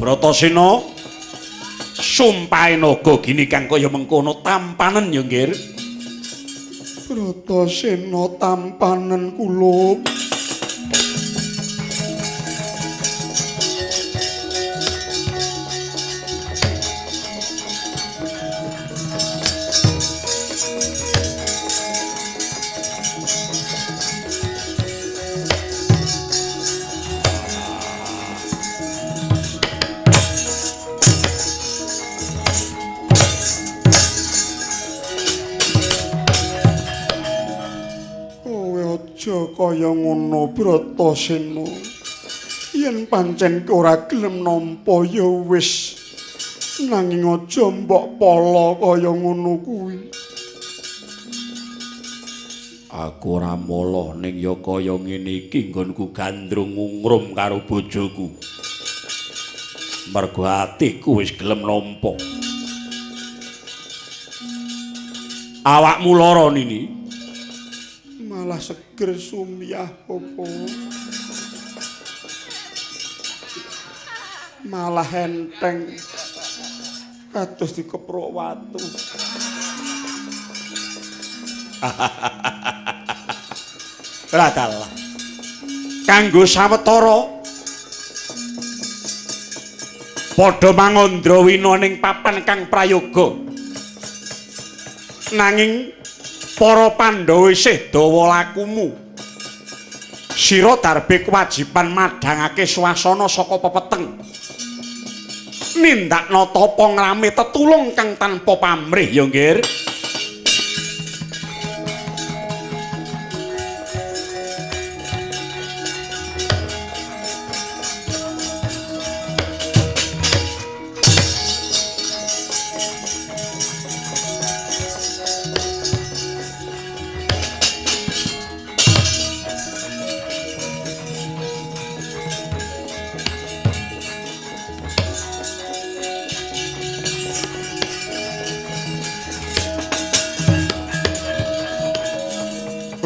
Bratasena, sumpahe naga gini kang kaya mengkono tampanen ya, Nggir. Bratasena tampanen kula. Kaya ngono Bratasena, yen pancen ora gelem nampa ya wis, nanging aja mbok pala kaya ngono kuwi. Aku ora mala ning ya kaya ngene iki nggonku gandrung ngungrum karo bojoku. Mergo atiku wis gelem nampa. Awakmu lara nini? Malah seger sumyah opo. Malah enteng kados dikeprok watu. Radalah. Kanggo sawetara padha mangandrawina ning papan kang prayoga. Nanging para Pandhawa isih dawa lakumu. Sira darbe kewajiban madhangake swasana saka pepeteng. Nindakna tapa ngrame tetulung kang tanpa pamrih ya, Nggir.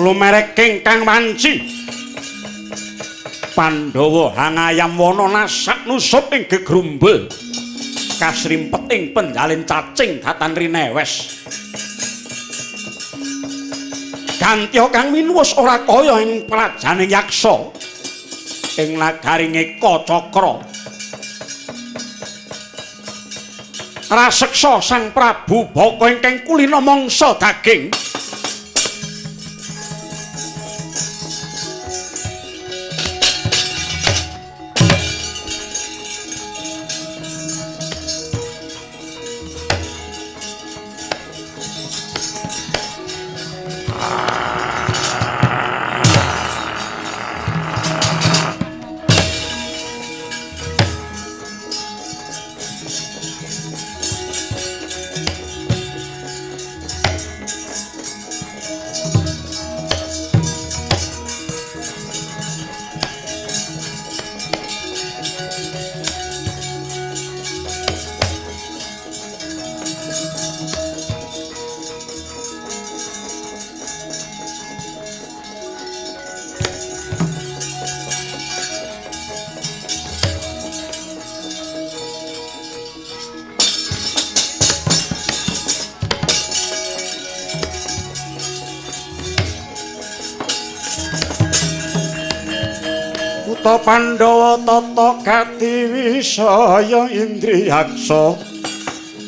Lumerek kang wanci Pandhawa hangayam wana nasak nusup ing gegrumbul kasrimpet ing penjalin cacing datan rinewes. Gantya kang winuwus ora kaya ing prajaning yaksa ing nagaring Eka Cakra. Raseksa Sang Prabu Baka ingkang kulina mangsa daging. Kutha Pandhawa tata gati wisaya indriyaksa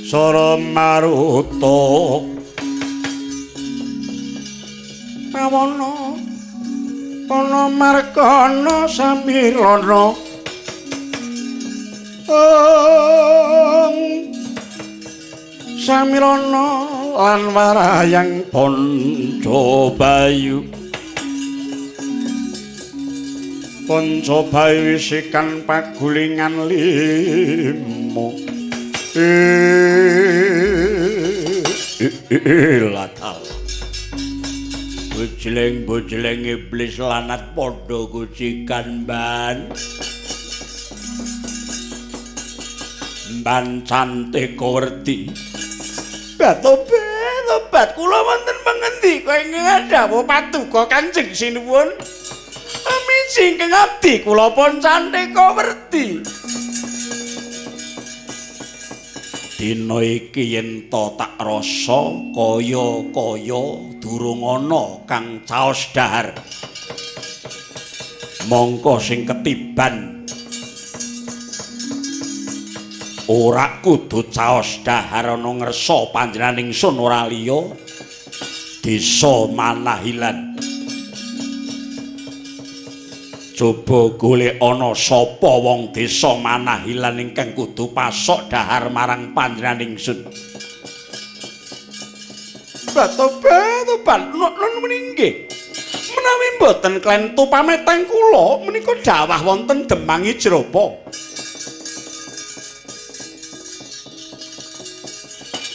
sara maruta pawana pana markana samirana samirana lan warayang Pancabayu. Pancabayu wisikan pagulingan limo. Latal. Bojleng-bojleng iblis lanat padha gucikan ban. Ban cantik werdi. Batobat kula wonten pengendika ing ngadhawuh patuko Kanjeng Sinuwun. Miji ingkang abdi kula pun cantika werdi. Dina iki yen to tak rasa kaya-kaya durung ana kang caos dahar. Mongko sing ketiban ora kudu caos dahar ana ngersa panjenengan ingsun ora liya desa Manahilan. Coba golek ana sapa wong desa Manahilan ingkang kudu pasok dahar marang panjenengan ingsun. Batobat nun meninggi. Menawi mboten klentu pametang kula menika dawah wonten Demang Ijropa.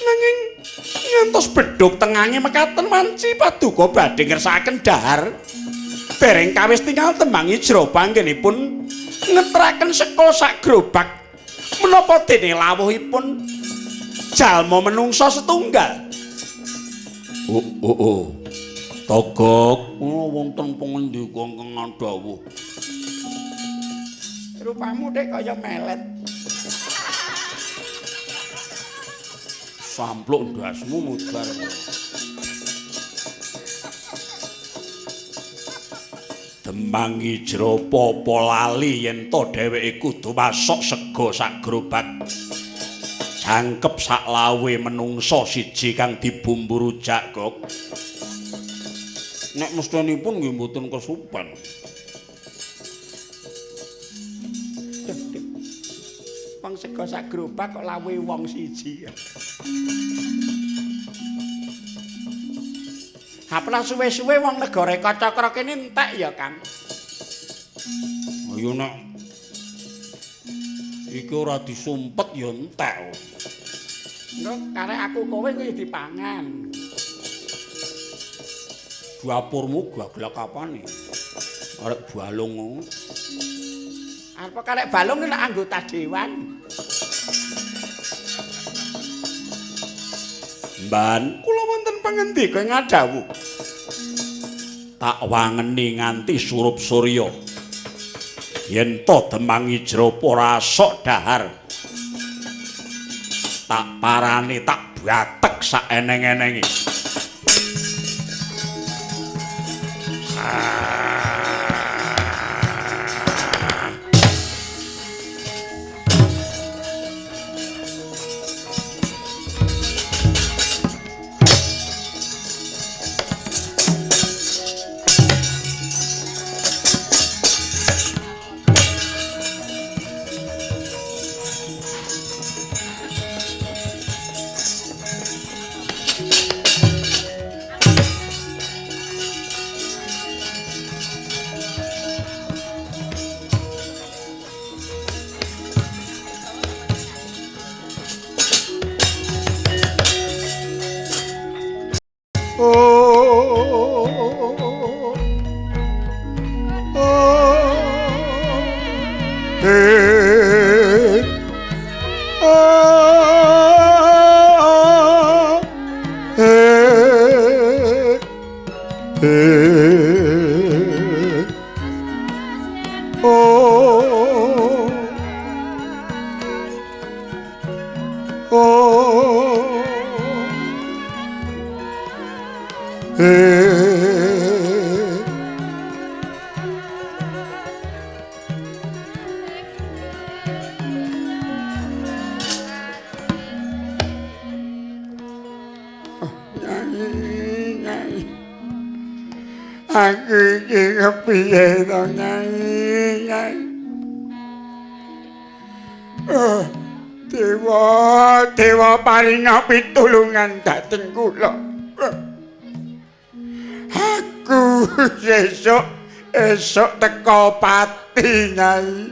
Nanging ngantos bedhug tengange mekaten wanci paduka badhe ngersakaken dahar. Dereng kawis tinggal Demang Ijropa anggenipun ngeteraken sekul sak grobak menapa dene lawuhipun jalma menungsa setunggal. Oh oh oh. Togok kula wonten pangendika ingkang ngadhawuh. Rupamu dek kaya melet. Sampluk ndasmu mudhar. Demang Ijropa apa lali yen to dheweke kudu masok sega sak grobak. Jangkep sak lawe menungsa siji kang dibumbu rujak, Gok. Nek mestinipun nggih mboten kesupen. Wong sega sak grobak kok lawe wong siji. Haplah suwe-suwe wong negara Ekacakra kene entek ya, Kang. Ayo nek iki ora disumpet ya entek. Engko karek aku kowe kuwi dipangan. Dapurmu gaglak apane? Arek balung. Arep karek balung nek anggota dewan. Mban, kula wonten pangendika ing ngadhawuh. Tak wangeni nganti surup surya. Yen to Demang Ijropa ora sok dahar. Tak parani tak batek sak eneng-enenge. Aku iki kepiye to, Nyai? Nyai. Oh, dewa, dewa paringa pitulungan dhateng kula. Aku sesuk esuk teko pati, Nyai.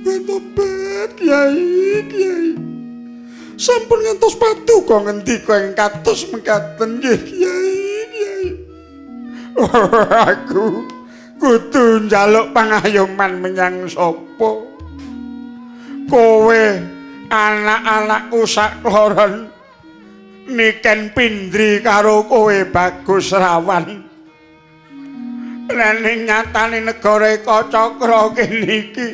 Tobat, Kyai, Kyai. Sampun ngantos paduka ngendika ing kados mekaten nggih, Kyai, Kyai. Aku kudu njaluk pangayoman menyang sapa? Kowe anak-anakku sakloron Niken Pindri karo kowe Bagus Rawan. Ning nyatane negara Ekacakra kene iki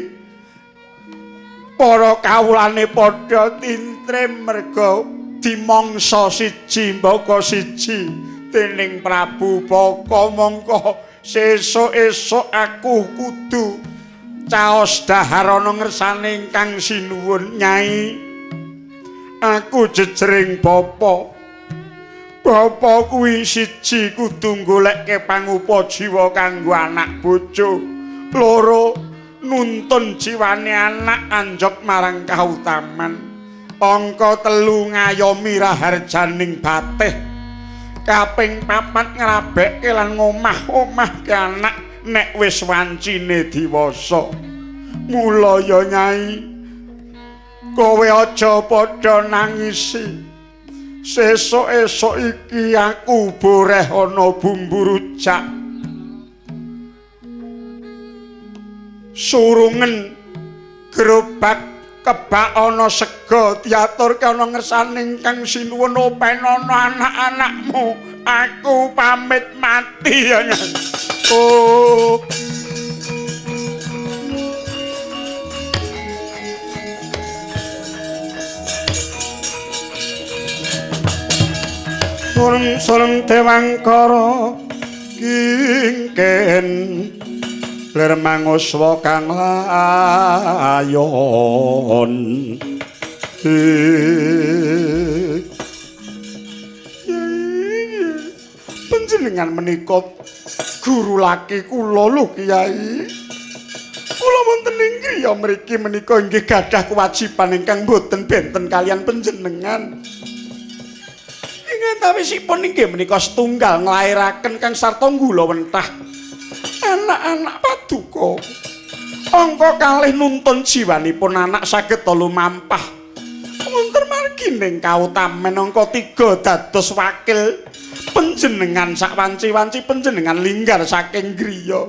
Para kawulane padha tintrem merga dimangsa siji mbaka siji dening Prabu Baka. Mongko sesuk-esuk aku kudu caos dahar ana ngersane ingkang sinuwun. Nyai, aku jejering bapa. Bapa kuwi siji kudu golekke pangupa jiwa kanggo anak bojo, loro nuntun jiwane anak anjog marang kautaman, angka 3 ngayomi raharjaning batih, kaping 4 ngrabekke lan ngomah-omahke anak nek wis wancine diwasa. Mula ya Nyai, kowe aja padha nangisi. Sesuk-esuk iki aku boreh ana bumbu rujak, surungen gerobak kebak ana sega diaturke ana ngersane ingkang sinuwun. Open ana anak-anakmu, aku pamit mati ya Nyai. Oh. Sureng-sureng dewangkara kingken lir manguswa kang layon. Panjenengan menika guru laki kula lho Kyai. Kula wonten ing griya mriki menika inggih gadah kewajiban ingkang boten benten kalian panjenengan. Antawisipun inggih menika setunggal nglairaken kang sarta gula wentah anak-anak paduka. Angka kalih nuntun jiwanipun anak saged lumampah wonten margi ning kautamen. Angka 3 dados wakil panjenengan sak wanci-wanci panjenengan linggar saking griya.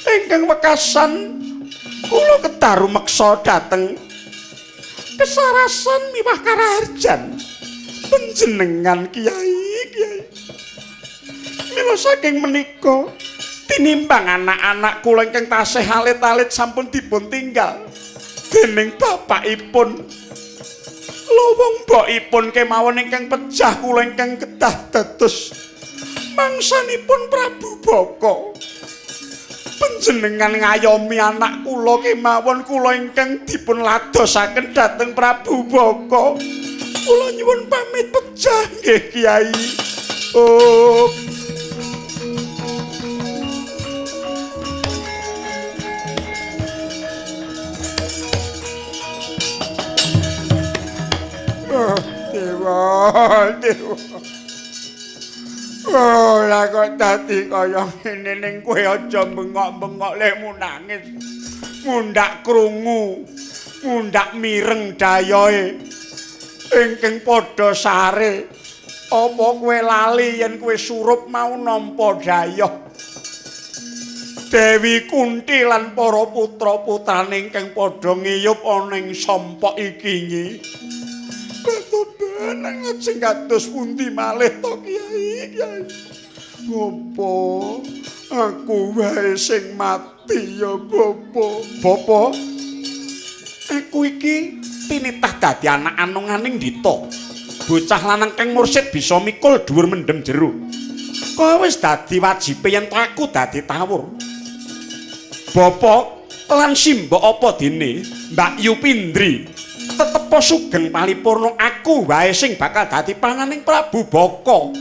Ingkang wekasan kula kedah rumeksa dhateng kesarasan miwah karaharjan panjenengan Kyai. Kyai, mila saking menika tinimbang anak-anak kula ingkang tasih alit-alit sampun dipun tinggal dening bapakipun, lowong mbokipun kemawon ingkang pejah kula ingkang kedah dados mangsanipun Prabu Baka. Panjenengan ngayomi anak kula kemawon kula ingkang dipun ladosaken dhateng Prabu Baka. Kula nyuwun pamit pejah nggih Kyai. Oh. Oh, dewa, dewa. Oh, lah kok dadi kaya ngene ning kowe aja bengok-bengok lehmu nangis. Mundhak krungu, mundhak mireng dayohe ingkang padha sare. Apa kowe lali yen kowe surup mau nampa dayoh Dewi Kunti lan para putra-putrane ingkang padha ngiyup ana ing sampok iki nyi. Ketoben lajeng kados pundi malih to Kyai? Kyai. Bapa, aku wae sing mati ya bapa. Bapa, aku iki tinitah dadi anak anonganing Dita. Bocah lanang kang mursid bisa mikul dhuwur mendem jero. Kowe wis dadi wajibe yen aku dadi tawur. Bapa lan simbok apa dene Mbak Yu Pindri tetepo sugeng palipurna aku wae sing bakal dadi panganing Prabu Baka.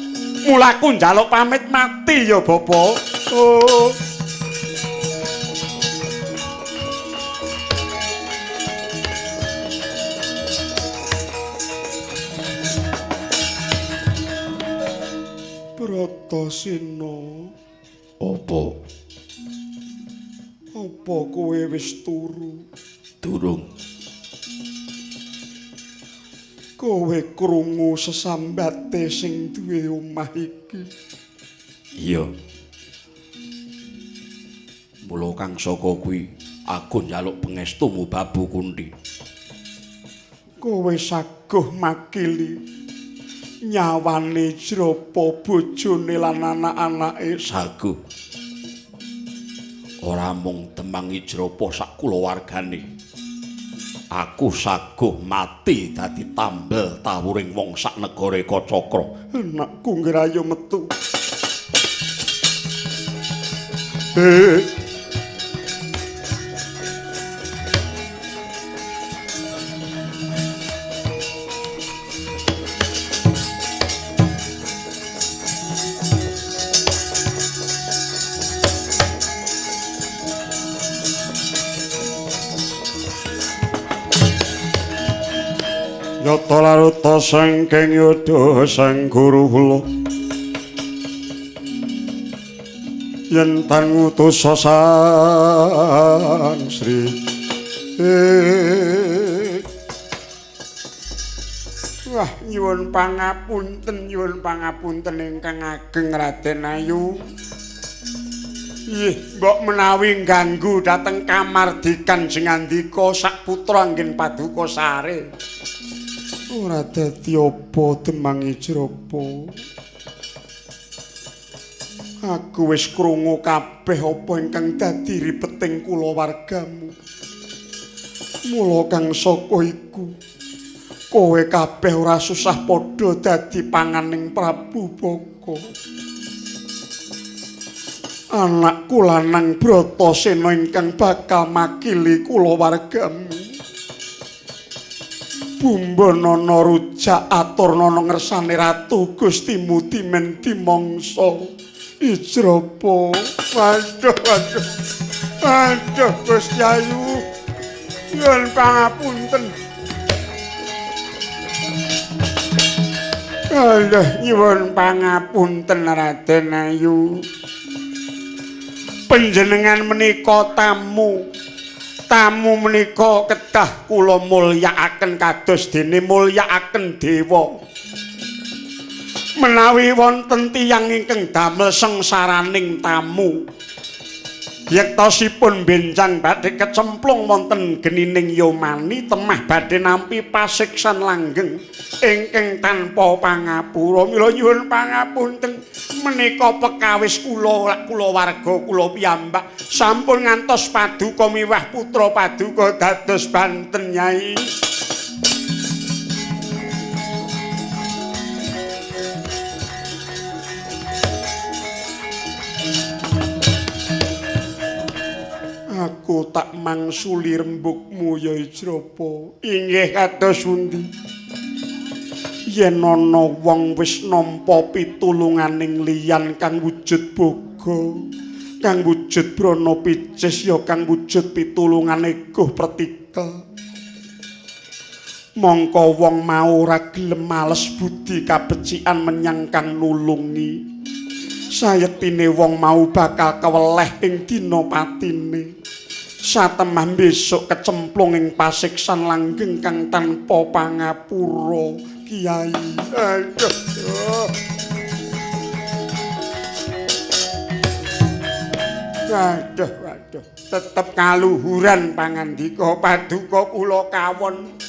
Mula aku njaluk pamit mati ya bapa. Oh. Bratasena, apa? Apa kowe wis turu? Durung. Kowe krungu sesambate sing duwe omah iki? Iya. Mula kang saka kuwi aku njaluk pangestumu Babu Kunti. Kowe saguh makili nyawane Jrapa bojone lan anak-anake? Saguh. Ora mung Demang Ijrapa sak kulawargane. Aku saguh mati dadi tambel tawuring wong sak negara Ekacakra. Anakku ngrayu metu. Yata laruta saking yudha sang guru kula yen tan ngutus sang Sri. Wah, nyuwun pangapunten, nyuwun pangapunten ingkang ageng Raden Ayu. Ih, mbok menawi ngganggu dhateng kamardikan sing ngandika sak putra anggen paduka sare. Ora dadi apa Demang Ijrapa. Aku wis krungu kabeh apa ingkang dadi ripeting kulawargamu. Mula kang saka iku kowe kabeh ora susah padha dadi panganing Prabu Baka. Anakku lanang Bratasena ingkang bakal makili kulawargamu. Bumbanana rujak aturnana ngersane Ratu Gustimu dimen dimangsa Ijrapa. Waduh, waduh. Aduh Gusti Ayu. Nyuwun pangapunten. Aduh, nyuwun pangapunten Raden Ayu. Panjenengan menika tamu. Tamu menika kedah kula mulyakaken kados dene mulyakaken dewa. Menawi wonten tiyang ingkang damel sengsaraning tamu, yektosipun benjang badhe kecemplung wonten genining yomani temah badhe nampi pasiksan langgeng ingkang tanpa pangapura. Mila nyuwun pangapunten menika pekawis kula kulawarga kula piyambak sampun ngantos paduka miwah putra paduka dados Banten Nyai. Aku tak mangsuli rembugmu ya Ijrapa. Inggih kados pundi? Yen ana wong wis nampa pitulunganing liyan kang wujud boga, kang wujud brana picis ya kang wujud pitulungane guh pretikel. Mongko wong mau ora gelem males budi kabecikan menyang kang nulungi. Sayektine wong mau bakal keweleh ing dina patine. Satemah besok kecemplung ing pasiksan langgeng kang tanpa pangapura, Kiai. Aduh. Aduh, aduh. Tetep kaluhuran pangandika paduka kula kawon.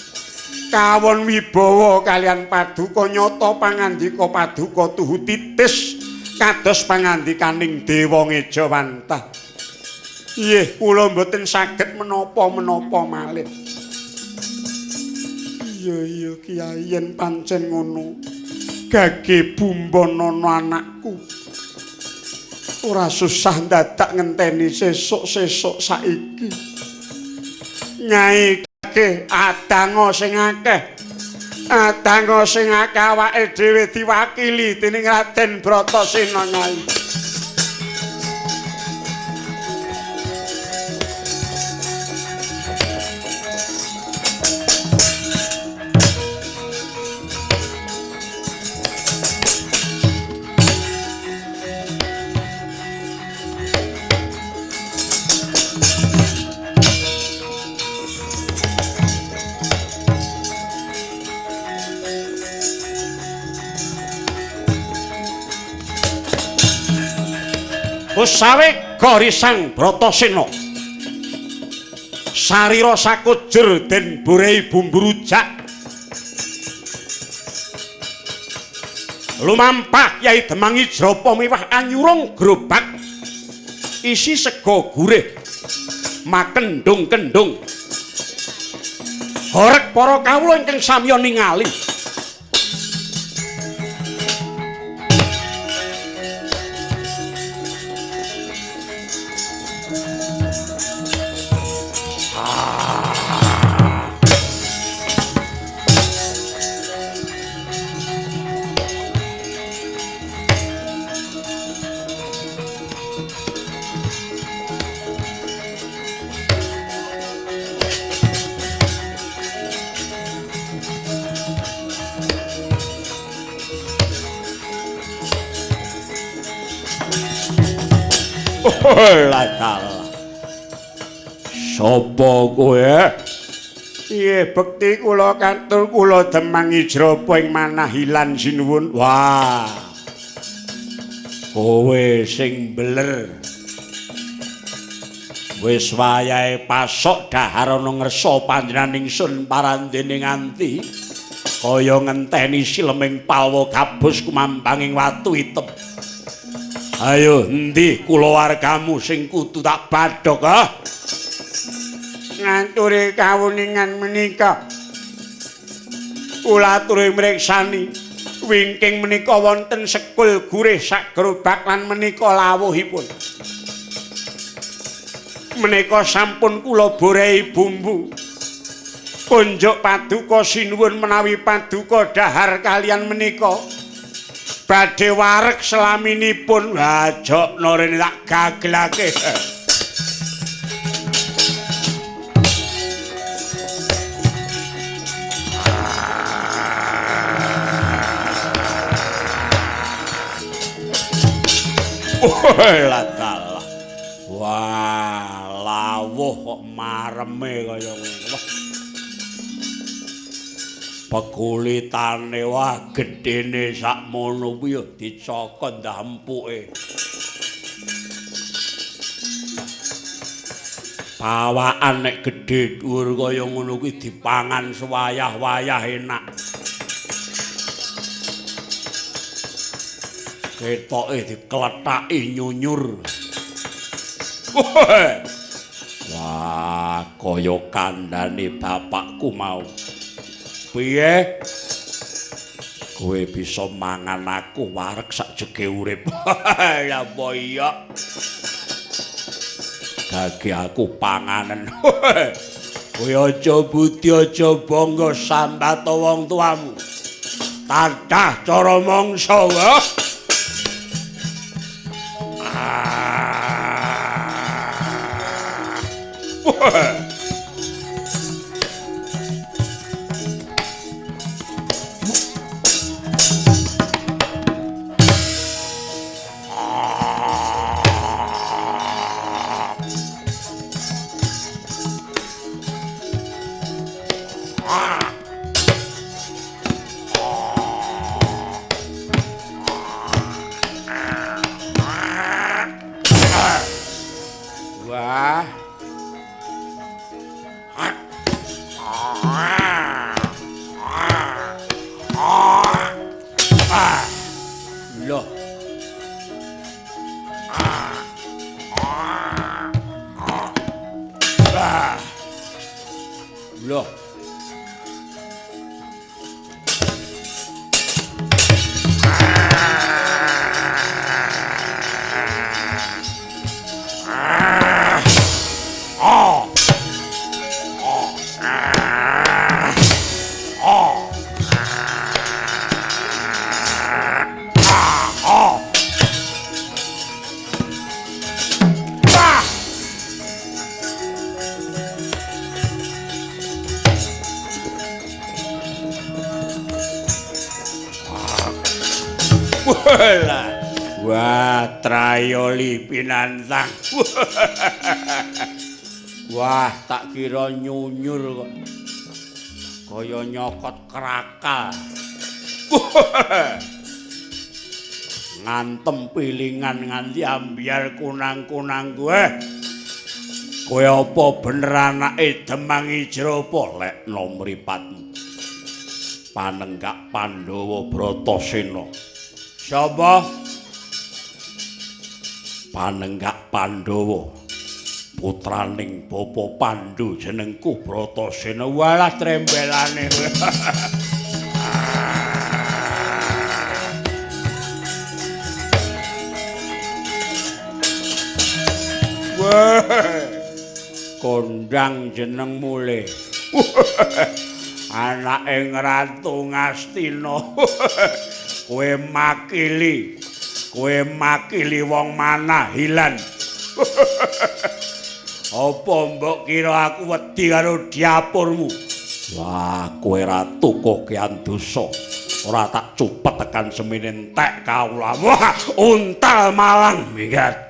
Kawon wibawa kalian paduka nyata pangandika paduka tuhu titis kados pangandikaning dewa Ngejawantah. Nggih, kula mboten saged menapa-menapa malih. Iya iya Kiai, yen pancen ngono gage bumbanana anakku. Ora susah ndadak ngenteni sesuk-sesuk saiki. Nyai gage adanga sing akeh. Adanga sing akeh awake dhewe diwakili dening Raden Bratasena Nyai. Usawe Gorisang Bratasena. Sarira sakujur den borei bumbu rujak. Lumampah Kyai Demang Ijrapa miwah anyurung grobak isi sega gurih makendung-kendung. Horeg para kawula ingkang samya ningali. Lah. Sapa kowe? Piye bekti kula katur kula Demang Ijrapa ing Manahilan sinuwun. Wah. Kowe sing beler. Wis wayahe pasok dhahar ana ngersa panjenengan ingsun parandene nganti kaya ngenteni sileming palwa gabus kumambanging watu item. Ayo endi kulawargamu sing kudu tak badhog ah? Nganturi kawuningan menika. Kula aturi mriksani wingking menika wonten sekul gurih sak gerobak lan menika lawuhipun. Menika sampun kula borehi bumbu. Kunjuk paduka sinuwun menawi paduka dhahar kalian menika. Badhe wareg selaminipun. Ajokno rene tak gaglake. Lah. Wah, lawuh kok mareme kaya ngene. Wah. Pekulitane wah gedene sakmono kuwi ya dicokot ndah empuke. Pawakan nek gedhe dhuwur kaya ngono kuwi dipangan sewayah-wayah enak. Ketoke dikletaki nyunyur. Wah, kaya kandhane bapakku mau. Piye? Kowe bisa mangan aku wareg sak jege urip. Ya apa iya? Gage aku panganen. Kowe aja budi aja bangga sambat wong tuamu. Tadah cara mangsa. Wah. Loh. Loh. Wah, trayoli pinantang. Wah, tak kira nyunyur kok. Kaya nyokot krakal. Ngantem pilingan nganti ambyar kunang-kunang kowe. Kowe apa bener anake Demang Ijrapa lekno mripatmu. Panenggak Pandhawa Bratasena. Sapa? Panenggak Pandhawa. Putraning Bapa Pandhu jenengku Bratasena. Walah trembelane. Wah, kondang jeneng mule. Anake Ratu Ngastina. Kowe makili, kowe makili wong manahilan. Apa mbok kira aku wedi karo diapurmu? Wah, kowe ratu kokean dosa. Ora tak cupet tekan semene entek kawula. Wah, untal malang minggat.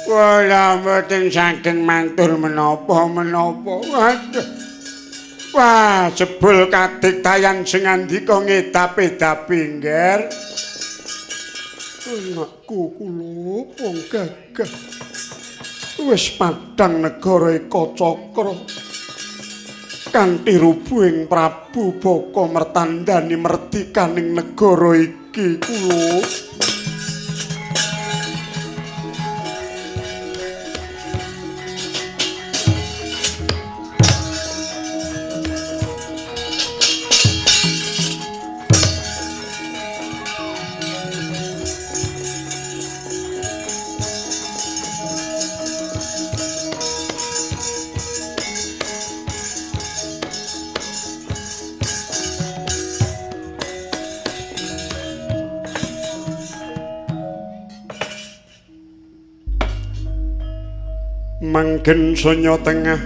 Kula mboten saged matur menapa-menapa. Waduh. Wah, jebul kadigdayan sing ngandika ngedap-edapi, Ngger. Anakku kula wong gagah. Wis padhang negara Ekacakra. Kanthi rubuhing Prabu Baka mertandani merdikaning negara iki kula. Manggen sonya tengah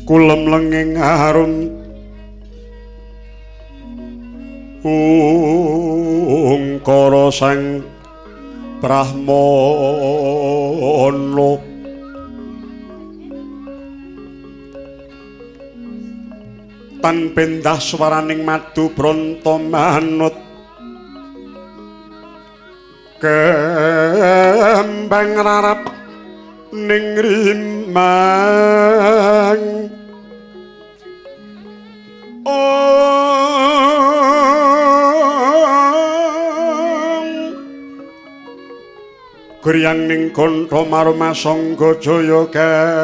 kulem lenging harum ungkara sang Brahmana Tan pendah swaraning madu bronto manut kembang rarap ning rimang. Gryang ning kontha marumasangga jaya kantha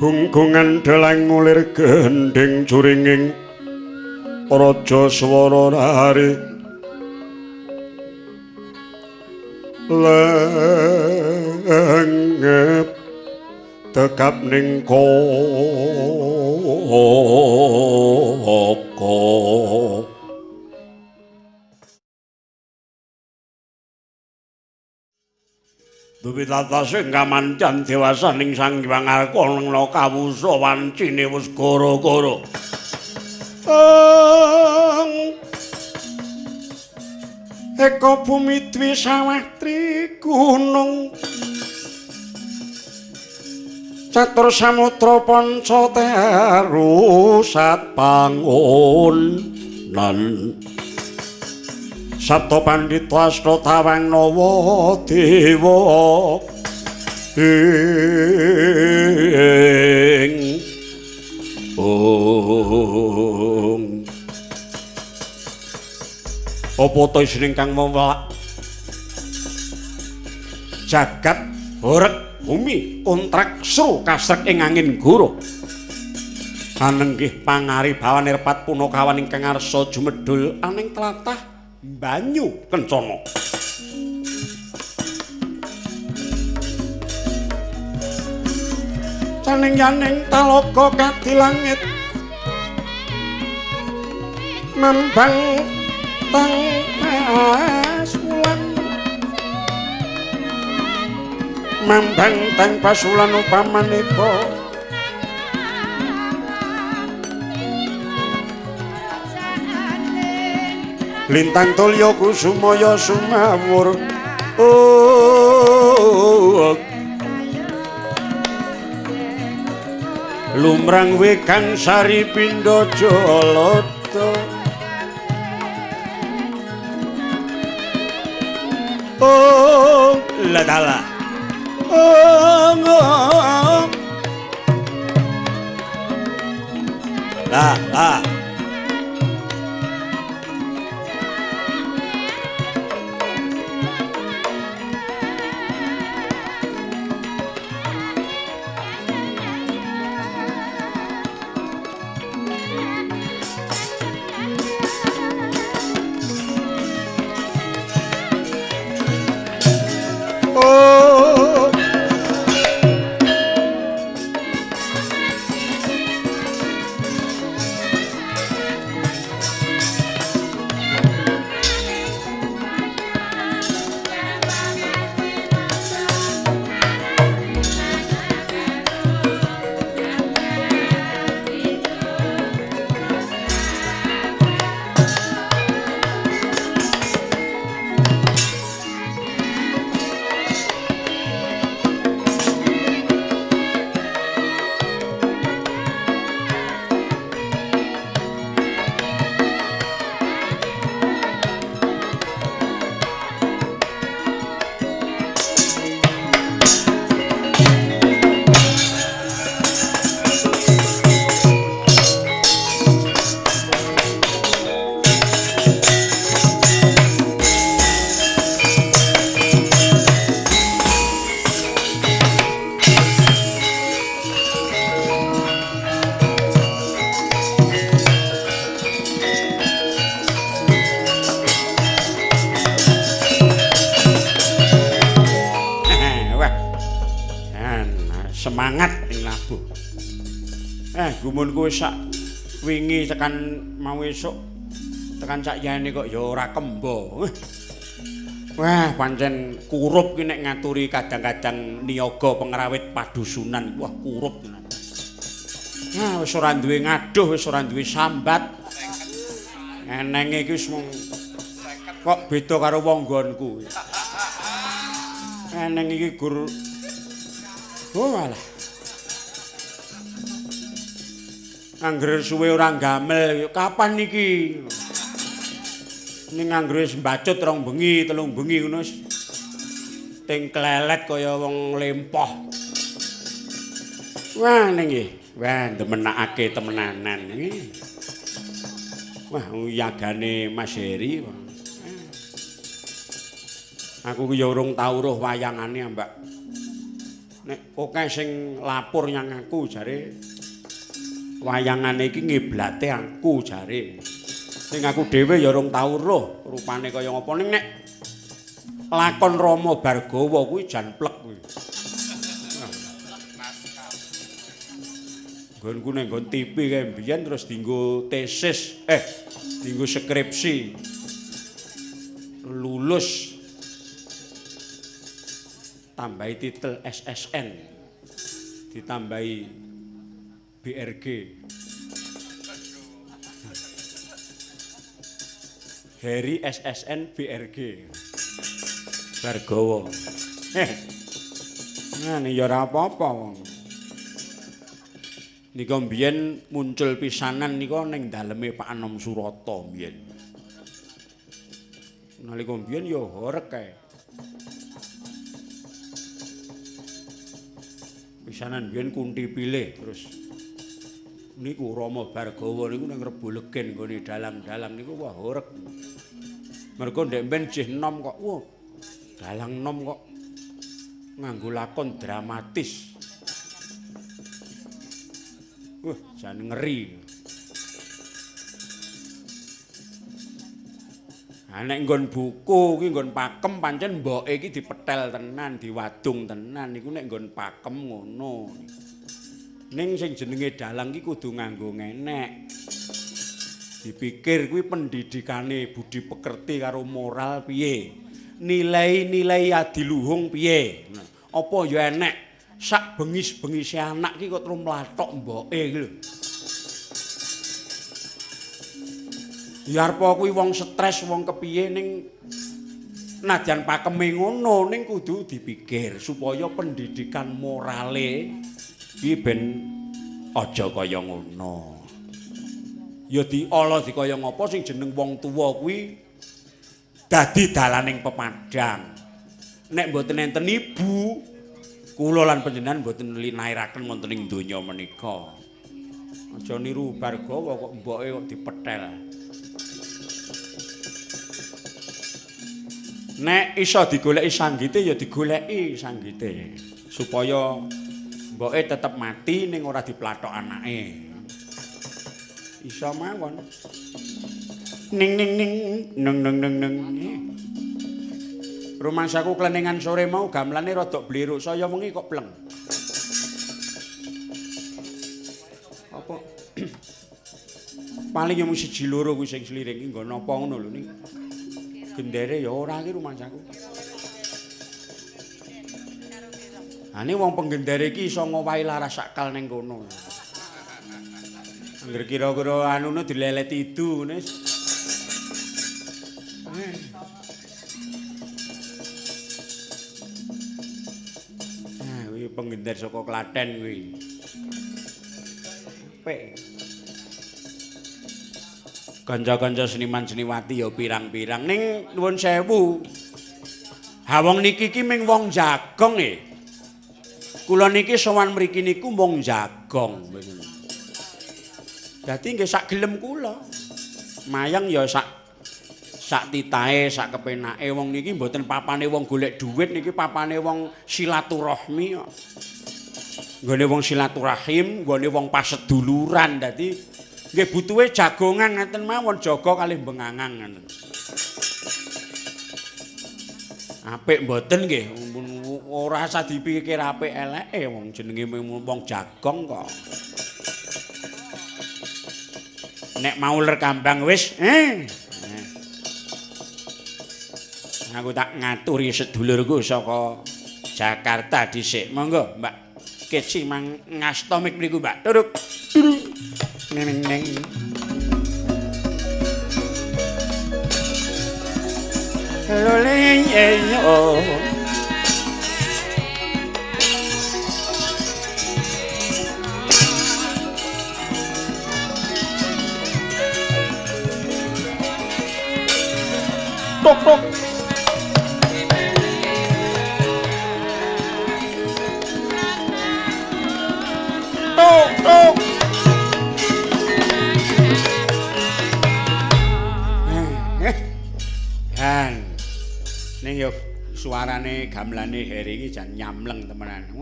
hungkungan delang ngulir gendhing juringing raja swara nari lengep tekap ning koko. Dupi tatase kamancan dewasaning Sang Hyang Arka kawusa wancine wis goro-goro. Eka bumi dwi sawah trigunung catur samudra panca teru sat pangonan Sabda Pandhita Asta Tawang Nawa Dewa ing ong. Apa ta isine kang mewelak jagat horeg bumi kontrak sru kasrek ing angin guru anenggih pangari bawanir pat punakawan ingkang ngarsa jumedhul aning tlatah banyu kencana. Caning yaning talaga kadi langit mambang tang pasulan mambang tang pasulan upamaneka lintang tulya kusumaya sumawur. Oh, lumrang wekang sari pindha jalada. Oh, ladala. Oh, oh. La, la. Semangat ing labuh. Gumunku wis sak wingi tekan mau esuk tekan sak yane kok ya ora kembo. Wah, pancen kurup ki nek ngaturi kadang-kadang niyaga pengrawit padusunan. Wah, kurup tenan. Nah, wis ora duwe ngaduh, wis ora duwe sambat. Enenge iki wis mung kok beda karo wong nggonku. Eneng iki gur Oh alah. Angger suwe ora gamel, kapan niki? Ning anggere wis mbacut rong bengi, telung bengi ngono wis ting klelet kaya wong lempoh. Wah ning nggih, wah ndemenakake temenanan iki. Wah yagane Mas Heri. Aku ki ya urung tau roh wayangane, Mbak. Nek akeh sing lapor nyang aku jare wayangane iki ngiblate aku jare. Ning aku dhewe ya urung tau roh rupane kaya ngapa ning nek lakon Rama Bargawa kuwi jan plek kuwi. Nggonku ning nggon TV kae mbiyen terus dienggo tesis, dienggo skripsi. Lulus tambahi titel SSN. Ditambahi BRG. Heri SSN BRG. Bargawa. Nah, ya ora apa-apa wong. Nika mbiyen muncul pisanan nika ning daleme Pak Anom Surata mbiyen. Nalika mbiyen ya horeg kae. Pisanan mbiyen Kunti pilih terus niku Rama Bargawa niku nang Rebo Legen nggone dalang-dalang niku wah horeg. Mergo ndek mben jih enom kok. Wah, dalang enom kok nganggo lakon dramatis. Wah, jan ngeri. Ha nek nggon buku kuwi nggon pakem pancen mboke iki dipetel tenan, diwadung tenan niku nek nggon pakem ngono. Ning sing jenenge dalang iki kudu nganggo ngenek. Dipikir kuwi pendidikane budi pekerti karo moral piye? Nilai-nilai adiluhung piye? Apa ya enek sak bengis-bengise anak ki kok terus mlathok mboke iki lho. Ya arep kuwi wong stres, wong kepiye ning nadyan pakeme ngono ning kudu dipikir supaya pendidikan morale iki ben aja kaya ngono. Ya diala dikaya ngapa sing jeneng wong tuwa kuwi dadi dalaning pepadang. Nek mboten enten ibu, kula lan panjenengan mboten linairaken wonten ing donya menika. Aja niru Bargawa kok mboke kok dipetel. Nek iso digoleki sanggite ya digoleki sanggite supaya mboke tetep mati ning ora diplathok anake. Iso mawon. Ning ning ning neng neng neng neng. Rumangsaku klenengan sore mau gamelane rada bliruk, saya wengi kok pleng. Apa paling ya mung siji loro kuwi sing sliring iki nggo napa ngono lho ning. Gendere ya ora iki rumangsaku. Ha ning wong penggendere iki iso ngowahi laras sakal ning kono. Angger kira-kira anune dileleti idu ngene. Ah, kuwi penggender saka Klaten kuwi. Apik. Kanca-kanca seniman seniwati ya pirang-pirang ning nuwun sewu. Ha wong niki ki ming wong jagong e. Kula niki sowan mriki niku wong jagong. Dadi nggih sak gelem kula. Mayang ya sak titahe, sak kepenake wong niki mboten papane wong golek dhuwit niki papane wong silaturahmi kok. Nggone wong silaturahim, nggone wong paseduluran. Dadi nggih butuhe jagongan ngaten mawon, jaga kalih bengangan ngaten. Apik mboten nggih, ora usah dipikir apik eleke wong jenenge wong jagong kok. Nek mau ler kambang wis, Aku tak ngaturi sedulurku saka Jakarta dhisik. Monggo, Mbak Keci mang ngasta mik mriku, Mbak. Turuk. Neng neng. Loleng yo. tuk tuk. Tuk tuk. Han. Ning yo suarane gamelane Heri iki jan nyamleng temenan.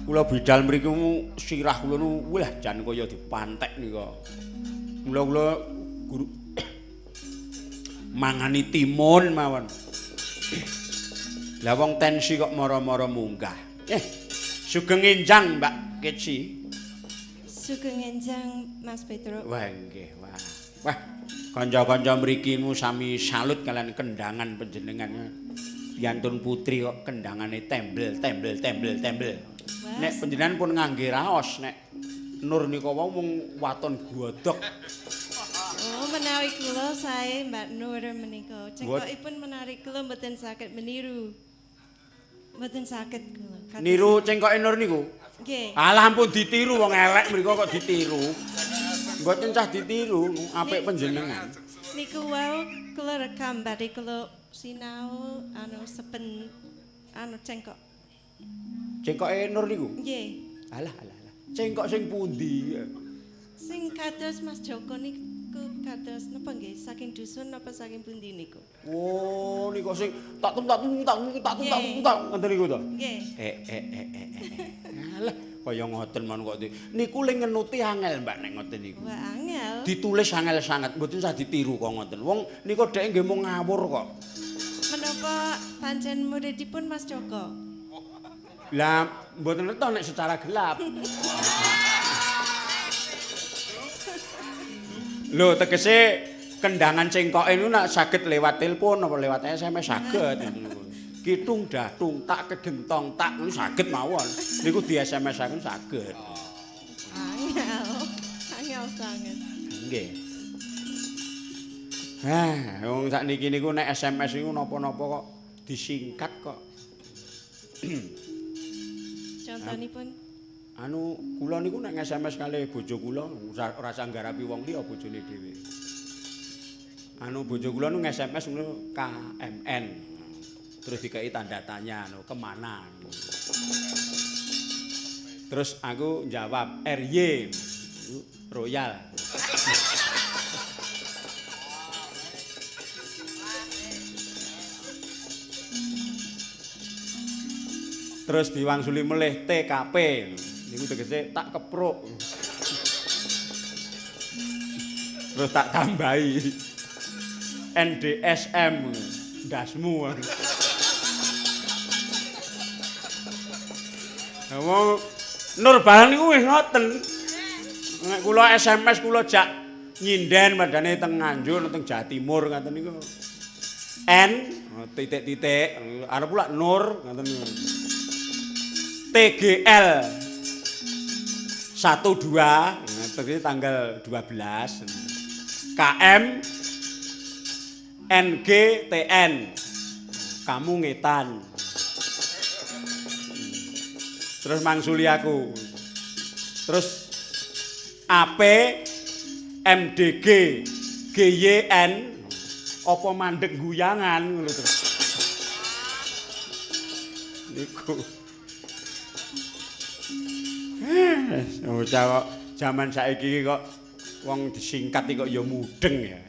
Kula bidal mriku sirah kula nu wah jan kaya dipantek nika. Mula kula guru mangani timun mawon. Lah wong tensi kok mara-mara munggah. Sugeng enjang Mbak Keci. Sugeng enjang Mas Petro. Wah nggih, wah. Wah, kanca-kanca mriki nu sami salut kalian kendangan panjenengan. Piantun putri kok kendangane tembel tembel tembel tembel. Nek panjenengan pun ngangge raos nek Nur nika wau mung waton godhog. Oh, menawi kula sae Mbak Nur menika. Cengkokipun menarik kula mboten saged meniru. Mboten saged kula. Niru cengkoke Nur niku? Nggih. Alah ampun ditiru wong elek mriku kok ditiru. Mboten cah ditiru, apik panjenengan. Niku wau kula rekam badhe kula sinau anu seben anu cengkok. Cengkoke Nur niku? Nggih. Alah alah alah. Cengkok sing pundi? Sing kados Mas Joko niku kados napa nggih? Saking dusun napa saking pundi niku? Oh, niku sing tak tum tak tum tak tum tak tum tak tum tak ngoten niku to? Nggih. Alah, kaya ngoten mon kok. Niku le ngenuti angel Mbak nek ngoten niku. Wah, angel. Ditulis angel sanget, mboten usah ditiru kok ngoten. Wong niku dhek nggih mung ngawur kok. Menapa pancen muridipun Mas Joko? Lah mboten ngertos nek secara gelap. Lho tegese kendangan cengkoke niku nek saged lewat telepon apa lewat SMS saged niku. Kitung datung tak kegentong tak niku saged mawon. Niku di SMS-aken saged. Angel. Angel sanget. Nggih. Hah, wong sakniki niku nek SMS niku napa-napa kok disingkat kok. Contonipun anu kula niku nek SMS kalih bojo kula ora usah nggarapi wong liya bojone dhewe. Anu bojo kula nu SMS ngono KMN. Terus dikai tanda tanya anu kemana. Terus aku jawab RY Royal. Terus diwangsuli melih TKP. Niku tegese tak kepruk. Terus tak tambahi NDSM ndasmu. Wong Nur barang niku wis ngoten. Nek kula SMS kula jak nyinden padane teng Nganjuk teng Jawa Timur ngoten niku. N titik-titik arep pula Nur ngoten niku. TGL 12 terus tanggal 12 KM NGTN kamu ngetan. Terus mangsuli aku. Terus AP MDG GYN apa mandek guyangan ngono terus. Niku. Bocah kok jaman saiki kok wong disingkat iki kok ya mudeng ya.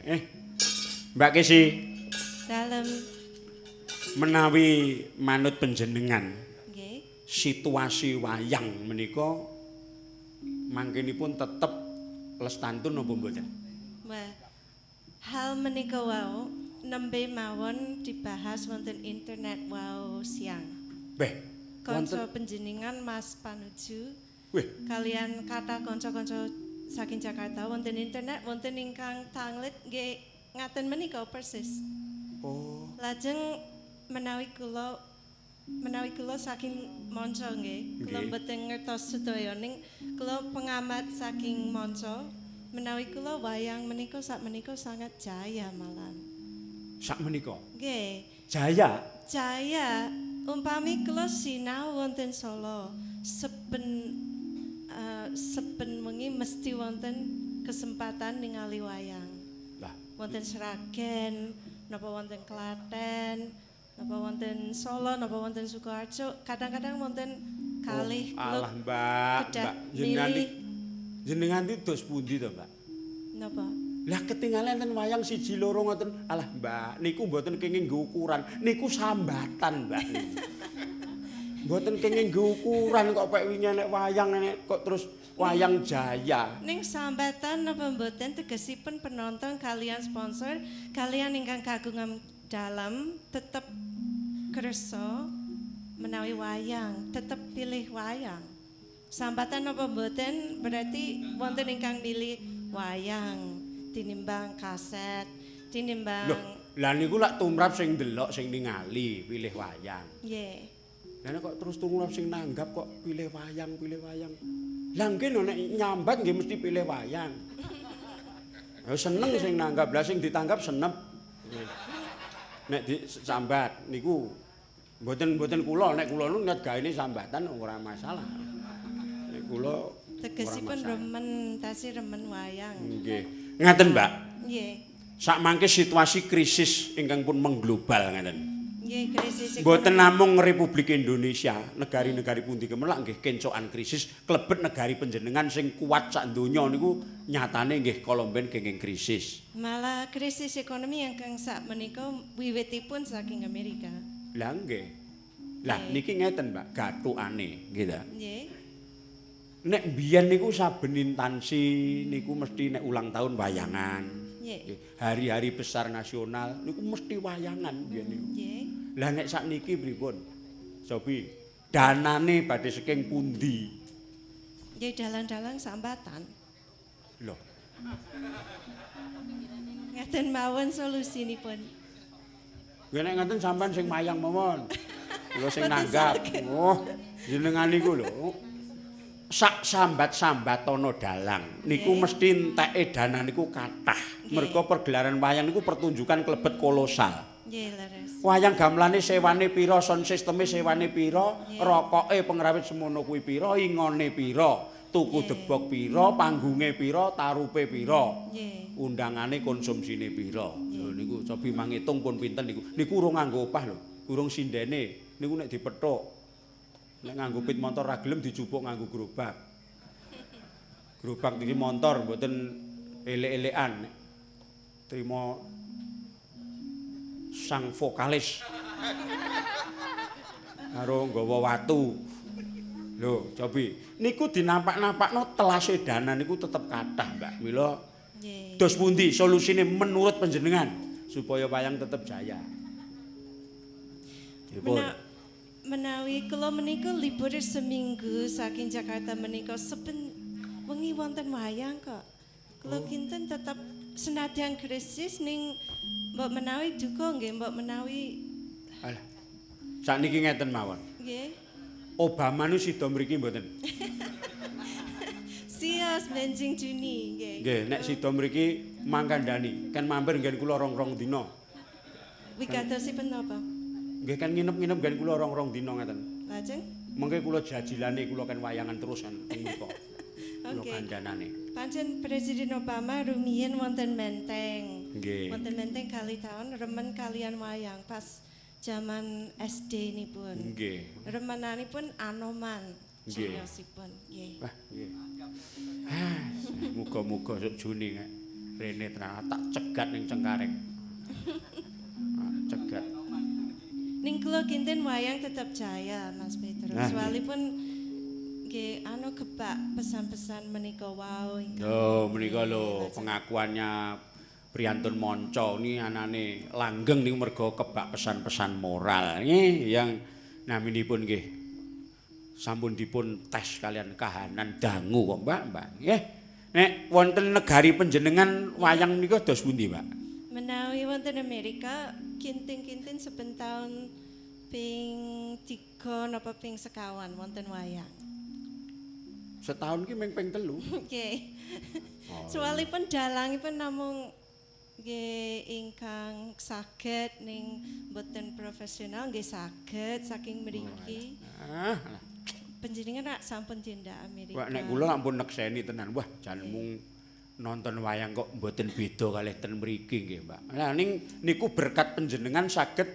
Mbak Kesi. Dalem. Menawi manut panjenengan. Nggih. Situasi wayang menika mangkenipun tetep lestantun napa mboten? Wah. Hal menika wau nembe mawon dibahas wonten internet wau siang. Beh, kanca panjenengan Mas Panuju. Wih. Kalian kata kanca-kanca saking Jakarta wonten internet wonten ingkang tanglet nggih ngaten menika persis. Oh. Lajeng menawi kula saking manca nggih, kula mboten ngertos sedaya ning kula pengamat saking manca, menawi kula wayang menika sak menika sangat jaya malan. Sak menika? Nggih. Jaya? Jaya. Umpami kula sinau wonten Solo, seben wengi mesti wonten kesempatan ningali wayang. Lah, wonten Sragen, napa wonten Klaten, napa wonten Solo, napa wonten Sukoharjo, kadang-kadang wonten kalih. Oh, alah Mbak, Mbak jenengan jenengan iki dos pundi to, Mbak? Napa? Lah ketinggalan enten wayang siji loro ngoten. Alah Mbak, niku mboten kenging nggo ukuran, niku sambatan, Mbak. Mboten kenging nggo ukuran kok pek wingi nek wayang nek kok terus wayang jaya. Ning sambatan napa mboten tegesipun penonton kalian sponsor, kalian ingkang kagungan dalam tetep kersa menawi wayang, tetep pilih wayang. Sambatan napa mboten berarti wonten ingkang milih wayang tinimbang kaset, tinimbang. Loh, lah niku lak tumrap sing ndelok sing ningali pilih wayang. Nggih. Lah kok terus tumrap sing nanggap kok pilih wayang, pilih wayang. Lah nggih nek nyambat nggih mesti pilih wayang. Ya seneng sing nanggap, lah sing ditanggap senep. Nek disambat niku mboten-mboten kula, nek kula nu nek gaene sambatan ora masalah. Nek kula tegesipun remen, tasih remen wayang. Nggih. Ngaten, Mbak. Nggih. Sakmangke situasi krisis ingkang pun mengglobal ngaten. Nggih, krisis. Mboten namung Republik Indonesia, negari-negari pundi kemelak nggih kencokan krisis, klebet negari panjenengan sing kuat sak donya niku nyatane nggih kolomben kenging krisis. Malah krisis ekonomi ingkang sak menika wiwitipun saking Amerika. Lah nggih. Lah niki ngeten, Mbak, gathukane nggih ta. Nggih. Nek biyen niku saben instansi niku mesti nek ulang tahun wayangan. Nggih. Hari-hari besar nasional niku mesti wayangan biyen niku. Nggih. Lah nek sakniki pripun? Sobi, danane badhe saking pundi? Nggih dalang-dalang sambatan. Lho. Ngaten mawon solusinipun. Nggih nek ngaten sampean sing mayang mawon. Kula sing nanggap. Oh, jenengan niku lho. Sak sambat-sambatana dalang niku mesti enteke dana niku kathah. Mergo pergelaran wayang niku pertunjukan klebet kolosal. Nggih, leres. Wayang gamelane sewane pira, sound sisteme sewane pira, rokoke pengrawit semono kuwi pira, ingone pira, tuku debok pira, panggunge pira, tarupe pira. Nggih. Undangane konsumsine pira. Lho niku cobi mangitung pun pinten niku. Niku urung nganggo opah lho, urung sindene. Niku nek dipethuk. Nek nganggo pit montor ra gelem dijupuk nganggo gerobak. Gerobak niki montor mboten elek-elekan. Trimo sang vokalis karo nggawa watu. Lho, cobi niku dinampak-nampakno telase dana niku tetep kathah, Mbak. Mila dos pundi solusine menurut panjenengan supaya wayang tetep jaya? Menawi kula menika libur seminggu saking Jakarta menika seben wengi wonten wayang kok. Kula kinten tetep senadyan krisis ning mbok menawi duka nggih, mbok menawi. Alah. Sakniki ngeten mawon. Nggih. Obama nu sida mriki mboten? Sios benjing Juni nggih. Nggih, nek sida mriki mangkandani, kan mampir nggen kula rong-rong dina. Wigatosipun napa? Nggih kan nginep-nginep nggen kula rong-rong dina ngeten. Lajeng mengke kula jajilane kula kan wayangan terus kan mriku. Kula kandhanane. Pancen Presiden Obama rumiyin wonten Menteng. Nggih. Wonten Menteng kali tahun remen kalian wayang pas jaman SD nipun. Nggih. Remenanipun Anoman. Nggih. Jayosipun. Nggih. Wah, nggih. Muga-muga sok Juni rene tenan tak cegat ning Cengkareng. Cegat. Ning kula kinten wayang tetep jaya, Mas Petro. Nah, soalipun nggih anu kebak pesan-pesan menika wau. Lho, menika lho pengakuannya priyantun manca ni anane langgeng niku mergo kebak pesan-pesan moral nggih yang naminipun nggih sampun dipun tes kalian kahanan dangu kok Mbak, Mbak. Nggih. Nek wonten negari panjenengan wayang menika dos pundi, Mbak? Menawi wonten Amerika kinten-kinten saben taun ping 3 napa ping sekawan wonten wayang. Setahun ki mung ping 3. Nggih. Soalipun dalangipun namung nggih ingkang saged ning mboten profesional nggih saged saking mriki. Ah. Panjenengan rak sampun tindak Amerika. Wah nek kula ampun nekseni tenan. Wah jan mung Nonton wayang kok mboten beda kalih ten mriki nggih, Mbak. Lah ning niku berkat panjenengan saged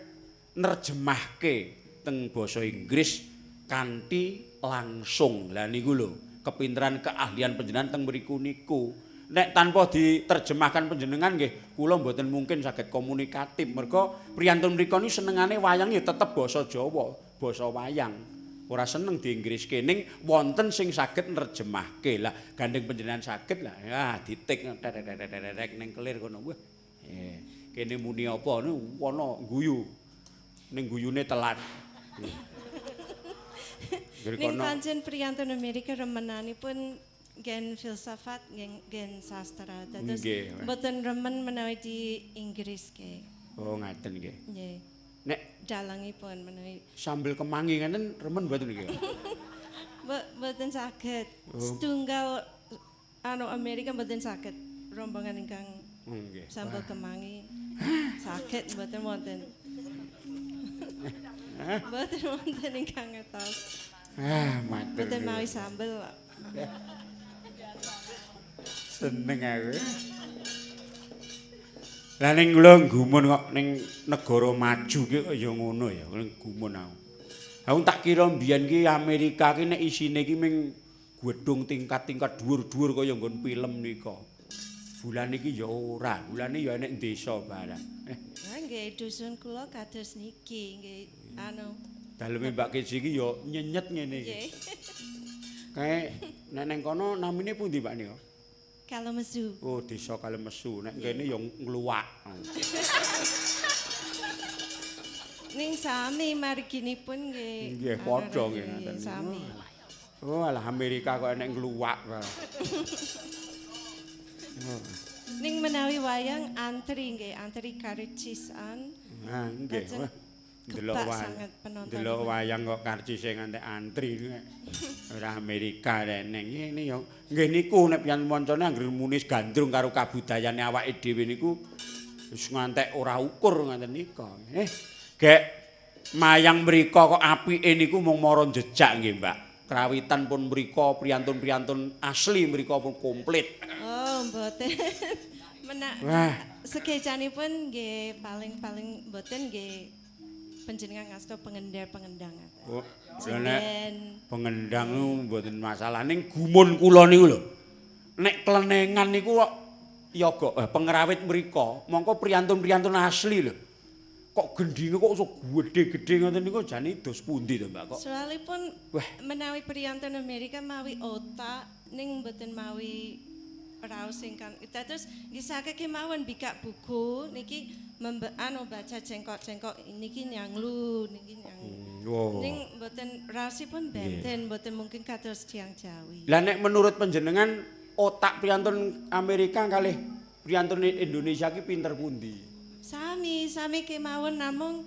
nerjemahke teng basa Inggris kanthi langsung. Lah niku lho, kepinteran keahlian panjenengan teng mriku niku. Nek tanpa diterjemahkan panjenengan nggih, kula mboten mungkin saged komunikatif. Mergo priyantun mriku niku senengane wayang ya tetep basa Jawa, basa wayang. Ora seneng di Inggriske, ning wonten sing saged nerjemahke. Lah gandeng panjenengan saged lah ya ditik tek ning kelir kono. Wah. Kene muni apa niku ana guyu. Ning guyune telat. Ning pancen priyantun Amerika remenanipun gen filsafat, gen sastra. Dados mboten remen menawi di Inggriske. Oh ngaten nggih. Nggih. Nek dalangipun menawi sambel kemangi ngeten remen mboten nggih? Mboten saged. Setunggal anu Amerika mboten saged rombongan ingkang nggih. Sambel kemangi saged mboten wonten. Mboten wonten ingkang ngertos. Ah, matur. Mboten mawi sambel. Seneng aku. Lah ning kula gumun kok ning negara maju ki kok ya ngono ya, gumun aku. Aku tak kira mbiyen ki Amerika ki nek isine ki ming gedung tingkat-tingkat dhuwur-dhuwur kaya nggon film nika. Bulan iki ya ora, bulane ya enek desa barang. Lah nggih dusun kula kados niki nggih anu. Daleme Mbak Keci iki ya nyenyet ngene iki. Nggih. Kae nek nang kono namine pundi Mbak nika? Kalemesu. Oh, desa Kalemesu. Nek kene ya ngluwak. Ning sami marginipun nggih. Nggih, padha nggih ngaten. Sami. Oh, alah Amerika kok enek ngluwak. Ning menawi wayang antri nggih, antri karcisan. Ha, nggih. Delok wayang. Delok wayang kok karcise nganti antri. Ora Amerika reneng ngene ya. Nggih niku nek pian wancane anggere muni gandrung karo kabudayane awake dhewe niku wis ngantek ora ukur ngaten nika. Gek mayang mriko kok apike niku mung mara jejak nggih, Mbak. Krawitan pun mriko priyantun-priyantun asli mriko pun komplit. Oh, mboten. Menak sekecanipun nggih paling-paling mboten nggih panjenengan ngasto pengendar-pengendang. Oh, nek pengendang mboten masalah ning gumun kula niku lho. Nek klenengan niku kok yoga pengrawit mriko, mongko priyantun-priyantun asli lho. Kok gendhinge kok iso gedhe-gedhe ngoten niku jane dos pundi to, Mbak kok? Soalipun menawi priyantun Amerika mawi otak ning mboten mawi raos ingkang terus nggih saged kemawon bikak buku niki anu baca cengkok-cengkok niki nyanglu niki nyang. Ning mboten raosipun benten mboten mungkin kados tiyang Jawi. Lah nek menurut panjenengan otak priyantun Amerika kalih priyantun Indonesia ki pinter pundi? Sami, sami kemawon namung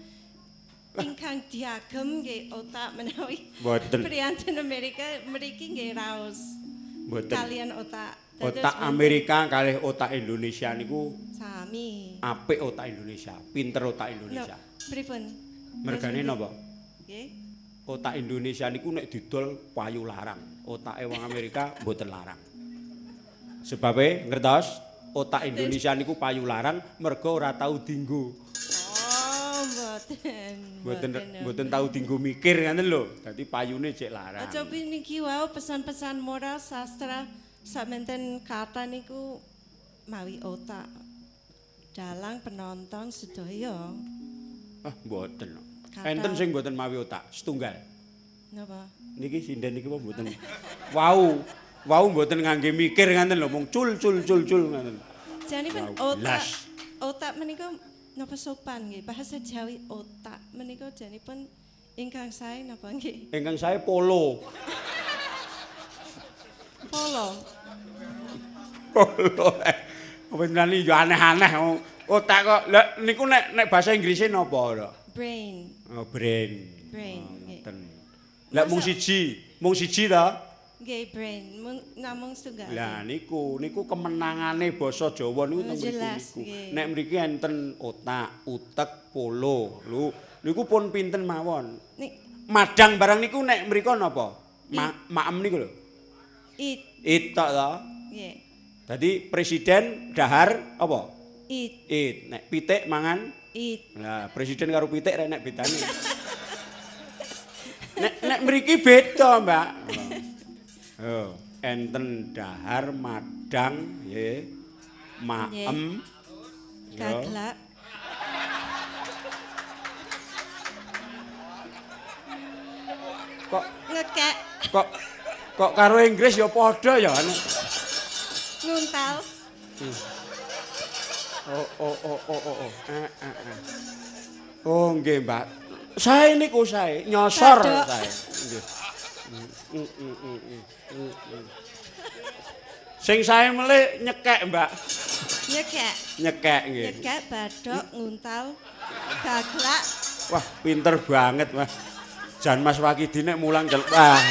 ingkang diagem nggih otak menawi priyantun Amerika mriki nggih raos. Mboten. Kalian otak. Otak Amerika kalih otak Indonesia niku sami. Apik otak Indonesia, pinter otak Indonesia. No, pripun? Mergane napa? Nggih. Otak Indonesia niku nek didol payu larang, otake wong Amerika mboten larang. Sebabe ngertos, otak Indonesia niku payu larang mergo ora tau dinggo. Oh, mboten. Mboten tau dinggo mikir ngoten lho. Dadi payune jek larang. Aja niki wau pesan-pesan moral sastra samenten kata niku mawi otak dalang penonton sedaya. Ah, mboten. Enten sing mboten mawi otak, setunggal. Napa? Niki sinden niki apa mboten? Wau, wau mboten ngangge mikir ngoten lho, mung cul cul cul cul ngoten. Janipun otak, otak menika napa sopan nggih? Bahasa Jawi otak menika janipun ingkang sae napa nggih? Ingkang sae polo. Polo. Polo. Apa ya aneh-aneh otak kok. Lah niku nek bahasa Inggrise napa ora? Brain. Oh, brain. Brain. Ngoten. Lah mung siji ta? Nggih, brain. Namung setunggal. Lah niku kemenangane basa Jawa niku teng mriku niku. Nek mriki enten otak, utek, polo. Lho, niku pun pinten mawon. Madang barang niku nek mriko napa? Maem niku lho. It. It tok ta? Nggih. Dadi presiden dahar apa? It. It. Nek pitik mangan it. Lah presiden karo pitik rek nek bedane. Nek mriki beda, Mbak. Oh, enten dahar madang nggih. Maem. Gaglak. Kok ngekek. Kok karo Inggris ya padha ya. Nguntal. Oh. Oh nggih, Mbak. Sae niku sae, nyosor sae. Nggih. Sing sae melih nyekek, Mbak. Nyekek. Nyekek nggih. Nyekek, badhok, nguntal, gaglak. Wah, pinter banget, Mas. Jan Mas Wakidi nek mulang jel. Wah.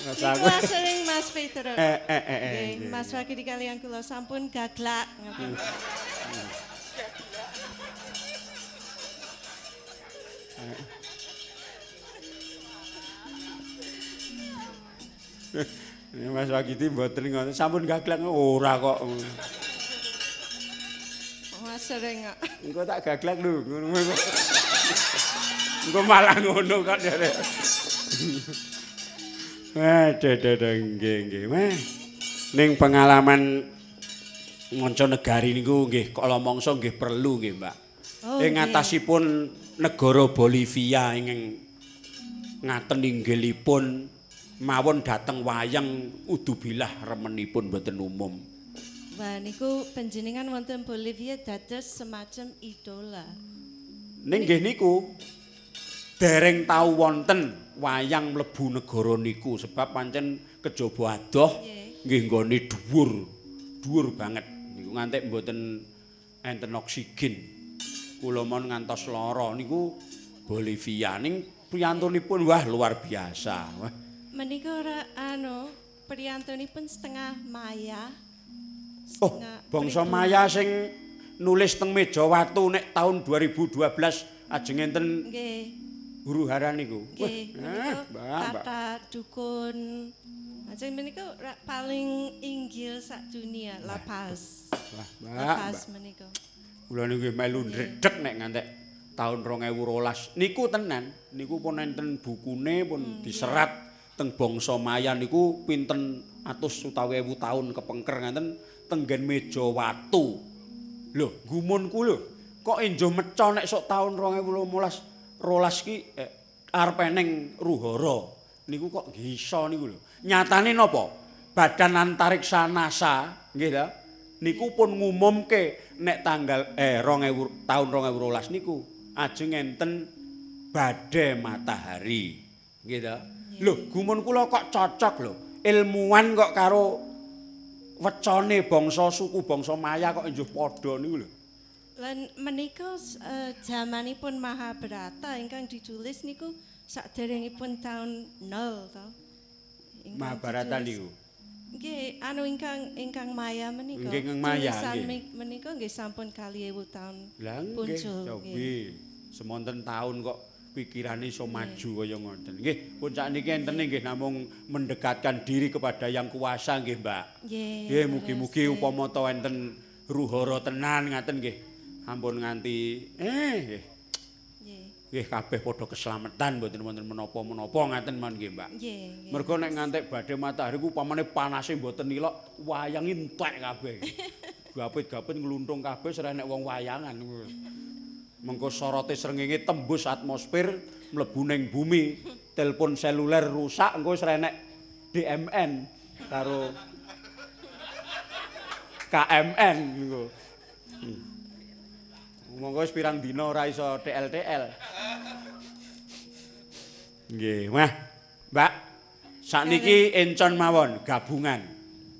Mas aku. Sering Mas Peter. Mas Wakidi kalian kula sampun gaglak. Mas Wakidi mboten ngoten, sampun gaglak ora kok. Mas sering kok. Engko tak gaglak lho ngono. Engko malah ngono kok derek. Wah, nggih nggih. Wah. Ning pengalaman manca negari niku nggih kala mangsa nggih perlu nggih, Mbak. Oh, ing atasipun negara Bolivia ingkang ngaten inggilipun mawon dhateng wayang udubilah remenipun mboten umum. Wah niku panjenengan wonten Bolivia dados semacam idola. Ning nggih niku dereng tau wonten wayang mlebu negara niku sebab pancen kejaba adoh nggih nggone dhuwur, dhuwur banget niku ngantek mboten enten oksigen. Kula mon ngantos lara niku Bolivia ning priyantunipun wah luar biasa. Wah. Menika ora anu priyantunipun setengah Maya. Oh, bangsa Maya sing nulis teng meja watu nek tahun 2012 ajeng enten nggih huru hara niku. Nggih, kata dukun. Ajeng menika paling inggil sak dunia, La Paz. Wah, La Paz menika. Kula niku melu ndredeg nek ngantek tahun 2012 niku tenan, niku pun enten bukune pun diserat teng bangsa Maya niku pinten atus utawi ewu taun kepengker ngaten tenggen meja watu. Lho, gumunku lho, kok enjo meca nek sok taun 2015 ki arep eneng ruhara. Niku kok iso niku lho. Nyatane napa? Badan Antariksa NASA, nggih ta? Niku pun ngumumke nek tanggal 2000 tahun 2012 niku ajeng enten badai matahari. Nggih ta? Lho, gumun kula kok cocok lho. Ilmuwan kok karo wecane bangsa suku bangsa Maya kok njuh padha niku lho. Lan menika jamanipun Mahabharata ingkang ditulis niku saderengipun taun 0 to. Mahabharata niku. Nggih, anu ingkang Maya menika. Nggih, ingkang Maya nggih. Menika nggih sampun 2000 taun. Lah nggih, cobi. Semonten taun kok pikirane iso maju kaya ngoten. Nggih, pun sakniki entene nggih namung mendekatkan diri kepada yang kuasa nggih, Mbak. Nggih, mugi-mugi upama ta enten ruhara tenan ngaten nggih. Ampun nganti nggih. Nggih kabeh padha keslametan mboten wonten menapa-menapa ngaten mawon nggih, Mbak. Nggih. Mergo nek ngantek badhe matahari ku upamane panase mboten ilok, wayang entek kabeh. Gapit-gapit ngluntung kabeh sereh nek wong wayangan. Mengko sorote srengenge tembus atmosfer mlebu ning bumi, telepon seluler rusak engko wis enek DMN karo KMN engko. Monggo wis pirang dina ora iso TLTL. Nggih, wah. Mbak, sakniki encon mawon gabungan.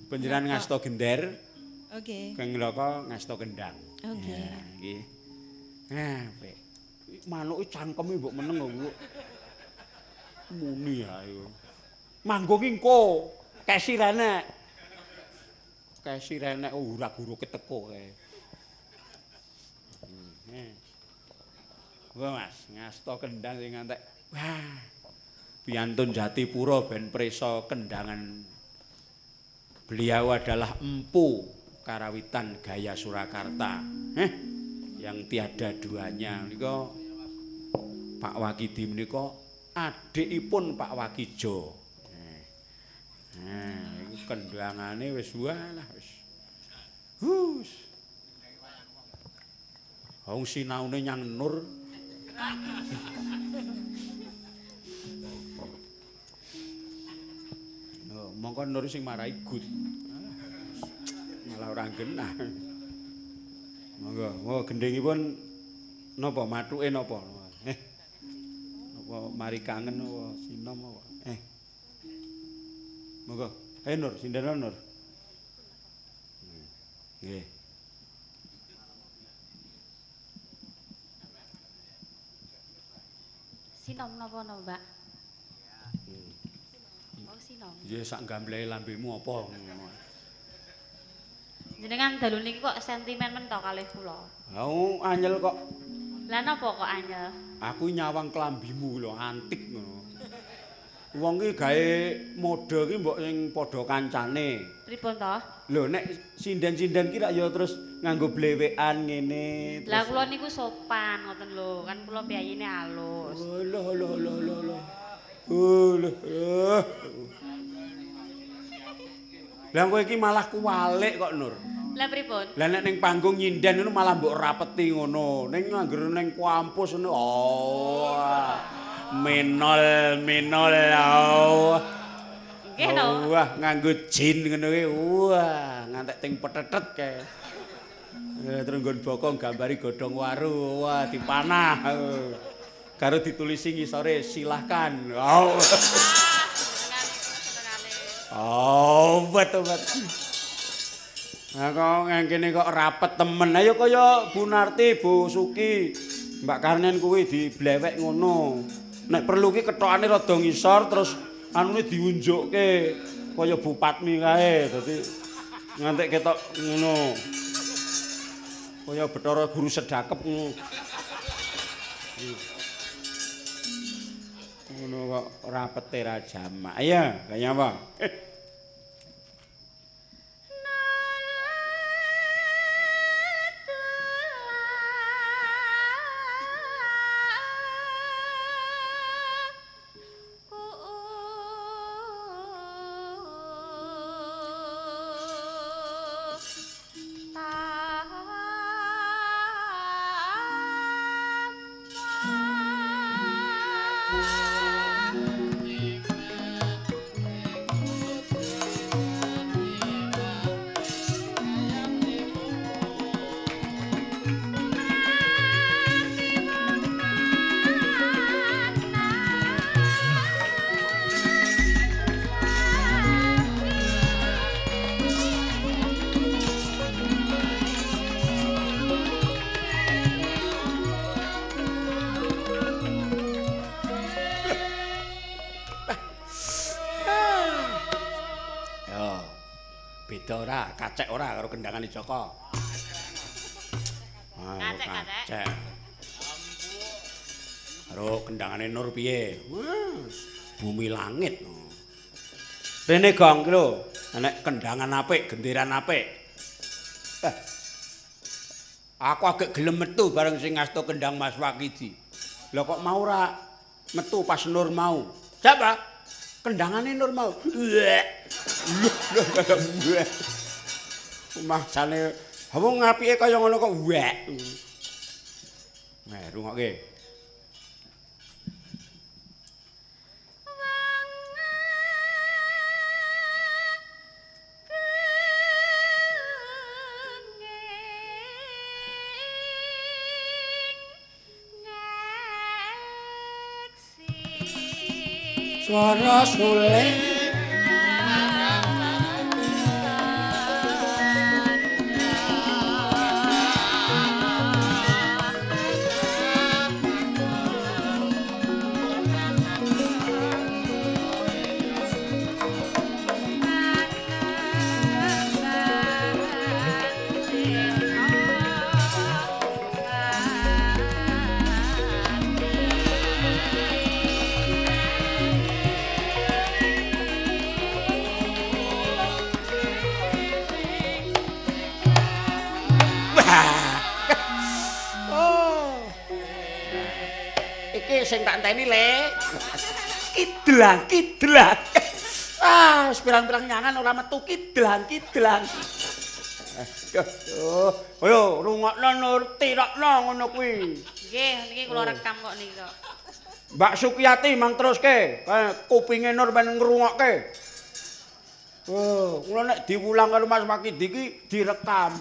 Panjenengan ngasta gender. Oke. Kang Loko ngasta kendang. Oke. Nggih. Apik. Manuke cangkeme mbok meneng kok. Muni ae. Manggung engko, kesi renek. Kesi renek urak-uruke teko kae. Wah Mas, ngasta kendang sing ngantek. Wah. Piantun Jatipura ben prisa kendangan Beliau adalah empu karawitan gaya Surakarta. Yang tiada duanya menika Pak Wakidi menika adikipun Pak Wakijo. Iku kendangane wis walah wis. Hus. Wong sinaune nyang Nur. Lho, mongko Nur sing marai gut. Malah ora genah. Monggo, monggo gendhingipun napa mathuke napa? Napa mari kangen apa sinom apa? Monggo. Ayo Nur, sindena Nur. Nggih. Sinom napa no, Mbak? Oh, sinom. Ya sak gamblehe lambemu apa ngono. Jenengan dalu niki kok sentimen men to kalih kula. Lah anyel kok. Lah napa kok anyel? Aku nyawang klambimu lho antik ngono. Wong ki gawe mode ki mbok sing padha kancane. Pripun to? Lho nek sinden-sinden ki rak ya terus nganggo blewekan ngene. Lah kula niku sopan ngoten lho, kan kula piyayine alus. Oh lho lho lho lho lho. Oh lho. Lah kowe iki malah kuwalik kok Nur. Lah pripun? Lah nek ning panggung nyinden ngono malah mbok rapeti ngono. Ning anggere ning kampus ngono oh. Menol menol oh. Nggih to. Wah, nganggo jin ngono kuwi. Wah, ngantek ting petetet kae. Terus nggon bokong gambari godhong waru. Wah, dipanah. Karo ditulisi ngisore silahkan. Oh. Oh, bet-bet. Nah, kok ngene kok rapet temen. Ayo kaya Bu Narti, Bu Suki, Mbak Karnen kuwi diblewek ngono. Nek perlu ki ketokane rada ngisor terus anune diunjukke kaya Bu Patmi kae. Dadi ngantek ketok ngono. Kaya Bathara Guru Sedakep ngono. Ngono kok rapete ra jamak. Ya, kaya apa? Ora, kacek ora karo kendangane Joko. Kacek, kacek. Karo kendangane Nur piye? Wah, bumi langit. Rene gong ki lho, nek kendangan apik, genderan apik. Aku agak gelem metu bareng sing ngasto kendang Mas Wakidi. Lah kok mau ora metu pas Nur mau? Siapa? Kendangane Nur mau. Maksane wong apike kaya ngono kok wek. Nah, rungokke. Swara suling Oh. Iki sing tak enteni, Le. Kidlang, kidlang. Ah, wis pirang-pirang nyangan ora metu kidlang, kidlang. Aduh, ayo rungokno Nur, tirokno ngono kuwi. Nggih, niki kula rekam kok niki kok. Mbak Sukiyati mang teruske, kupinge Nur men ngrungokke. Oh, kula nek diwulang karo Mas Wakidi iki direkam.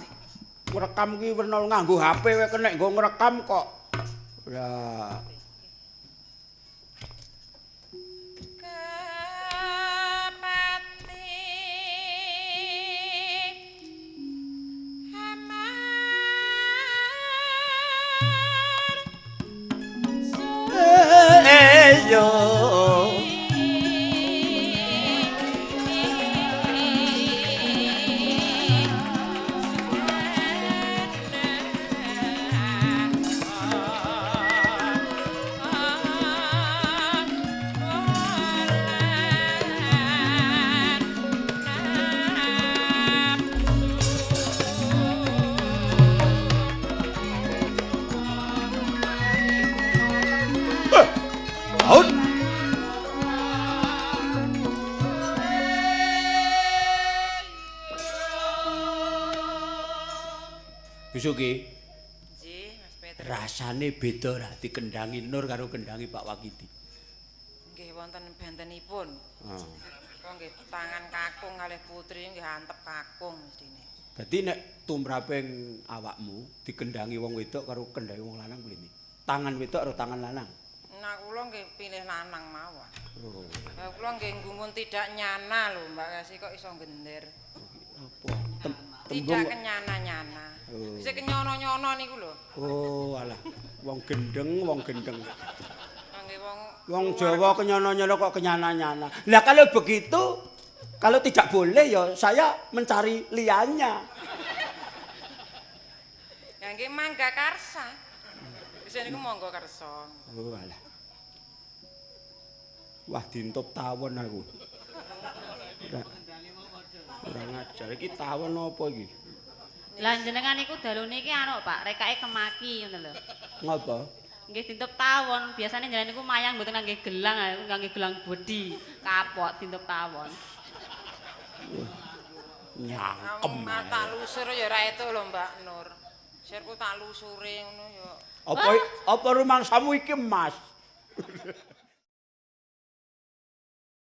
Ngrekam ki werna nganggo HP wae kenek nggo ngrekam kok. Lah. Kepati hamar Yo. Out. Busuki, Nggih, Mas Petri. rasane beda ra dikendangi Nur karo kendangi Pak Wakidi. Nggih wonten bentenipun. Heeh. Kok nggih tangan kakung kalih putri nggih antep kakung mestine. Dadi nek tumraping awakmu dikendangi wong wedok karo kendhangi wong lanang kuwi ndi? Tangan wedok karo tangan lanang. Nah kula nggih pilih lanang mawon. Oh, Lah kula nggih gumun tidak nyana lho Mbak Kasih kok iso gender. apa? Tembung Tidak kok. kenyana-nyana. Oh. Bisa kenyono-nyono niku lho. Oh, alah. Wong gendeng, wong gendeng. Nggih wong Wong Jawa kenyono-nyono kok kenyana-nyana. Lah kalau begitu, kalau tidak boleh ya saya mencari liannya. Ya nggih mangga karsa. Bisa niku monggo karsa. Oh, alah. Wah, dintup tawon aku. Ora ora ngajar iki tawon apa iki? Lah jenengan niku dalune iki anu Pak, rekake kemaki ngono lho. Ngapa? Nggih dintup tawon, biasane jenengan niku mayang mboten ngangge gelang, ngangge gelang wedi, kapok dintup tawon. Nyangkem. Aku tak lusur ya ora itu lho Mbak Nur. Sirku tak lusure ngono ya. Apa apa rumangsamu iki, Mas?